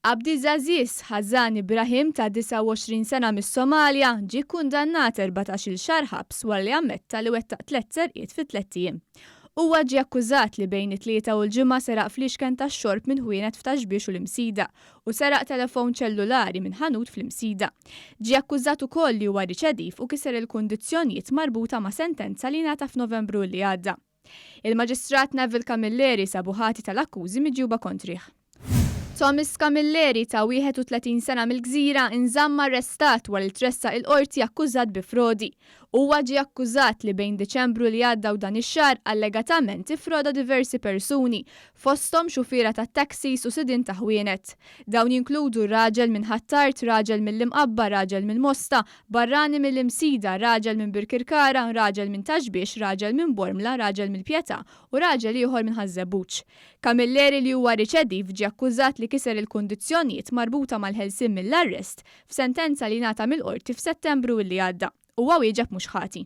Abdizaziz Hassan Ibrahim ta' 29 sena mis-Somalja ġie kkundannat 14-il xahar ħabs wara li ammetta li wettaq tlett serqiet fi tlett ijiem. Huwa ġie akkużat li bejn it-Tlieta u l-Ġimgħa seraq fliexken tax-xorb minn ħwienet f'Ta' Xbiex u l-Imsida u seraq telefon ċellulari minn ħanut fl-Imsida. Ġie akkużat ukoll li huwa riċediv u kiser il-kundizzjonijiet marbuta ma' sentenza li ngħata f'Novembru li għadda. Il-Maġistrat Neville Camilleri sabu ħati tal-akkużi miġjuba kontrih. Thomas Camilleri ta' 31 sena mill-Gżira inżamm arrestat wara li tressaq il-Qorti akkużat bi frodi. Huwa ġie akkużat li bejn Diċembru li għadda u dan ix-xahar allegatament iffroda diversi persuni, fosthom xufiera tat-taxis u sidien ta' ħwienet. Dawn jinkludu raġel minn Ħ'Attard, raġel mill-Imqabba, raġel mill-Mosta, Barrani mill-Imsida, raġel minn Birkirkara, raġel minn Ta' Xbiex, raġel minn Bormla, raġel mill-Pietà u raġel ieħor minn Ħaż-Żebbuġ. Camilleri li huwa riċediv ġie akkużat li kiser il-kundizzjonijiet marbuta mal-ħelsien mill-arrest f'sentenza li ngħata mill-Qorti f'Settembru illi għadda. Huwa wieġeb mhux ħati.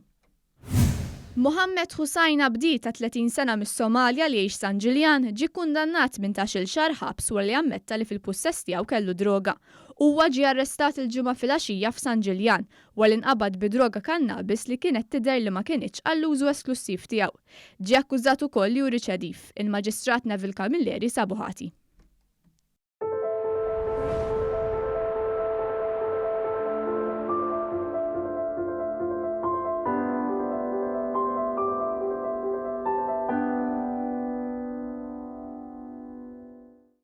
Mohammed Hussain Abdi ta' 30 sena mis-Somalja li jgħix San Ġiljan ġie kkundannat 18-il xahar ħabs wara li ammetta li fil-pussess tiegħu kellu droga. Huwa ġie arrestat il-Ġimgħa filgħaxija f'San Ġiljan wara li nqabad bi droga kannabis li kienet tidher li ma kinitx għall-użu esklussiv tiegħu. Ġie akkużat ukoll li hu riċediv. Il-Maġistrat Neville Camilleri sabu ħati.